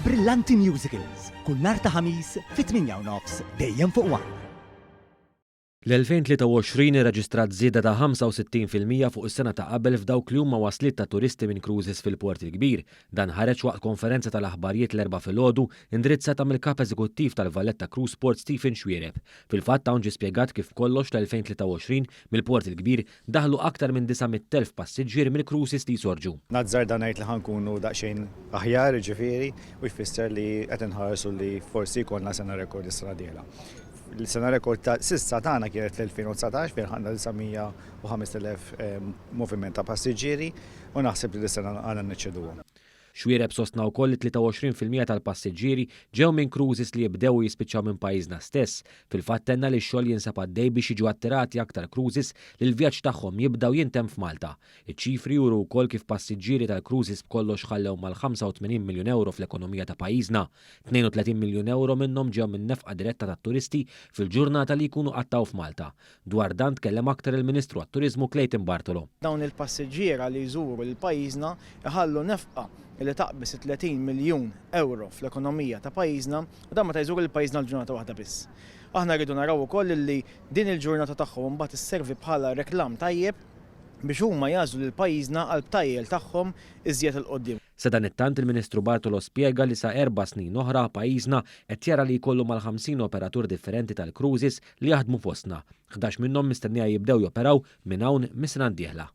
Brillanti Musicals, kull nhar ta' Ħamis fit-8 u nofs dejjem fuq One. L-2023 irreġistrat żieda ta' 65% fuq is-sena ta' qabel f'dawk li huma wasliet ta' turisti minn cruises fil-Port il-Kbir. Dan ħareġ waqt konferenza tal-aħbarijiet l-Erbgħa filgħodu indirizzata mill-Kap Eżekuttiv tal-Valletta Cruise Port Stephen Xuereb. Fil-fatt hawn ġie spjegat kif b'kollox l-2023 mill-Port il-Kbir daħlu aktar minn 900,000 passiġġier mill-cruises li jsorġu. Nazzarda ngħid li ħa nkunu daqsxejn aħjar, jiġifieri, u jfisser li qed inħarsu li forsi jkollna sena rekord is-sena d-dieħla. L-sena rekord ta' s'issa tagħna kienet fl-2019 fejn ħadna 905,000 moviment ta' passiġġieri u naħseb li dis-sena għandna neċċeduhom. Xuereb sostna wkoll li 23% tal-passiġġieri ġew minn cruises li jibdew u jispiċċaw minn pajjiżna stess. Fil-fatt tenna li x-xogħol jinsab għaddej biex jiġu attirati aktar cruises li l-vjaġġ tagħhom jibda u jintemm f'Malta. Iċ-ċifri juru wkoll kif passiġġieri tal-cruises b'kollox ħallew mal-85 miljun ewro fl-ekonomija ta' pajjiżna. 32 miljun ewro minnhom ġew min-nefqa diretta tat-turisti fil-ġurnata li jkunu qattgħu f'Malta. Dwar dan tkellem aktar il-Ministru għat-Turiżmu Clayton Bartolo. Dawn il-passiġġiera li jżuru lil pajjiżna jħallu nefqa li taqbeż it-30 miljun ewro fl-ekonomija ta' pajjiżna u dan meta jżuru lil pajjiżna għal ġurnata waħda biss. Aħna rridu naraw ukoll li din il-ġurnata tagħhom imbagħad isservi bħala reklam tajjeb biex huma jagħżlu lil pajjiżna għall-btajjel tagħhom iżjed 'il quddiem. Sadanittant il-Ministru Bartolo spjega li sa erba' snin oħra pajjiżna qed jara li jkollu mal-50 operatur differenti tal-cruises li jaħdmu fostna. 11 minnhom mistennija jibdew joperaw minn hawn mis-sena d-dieħla.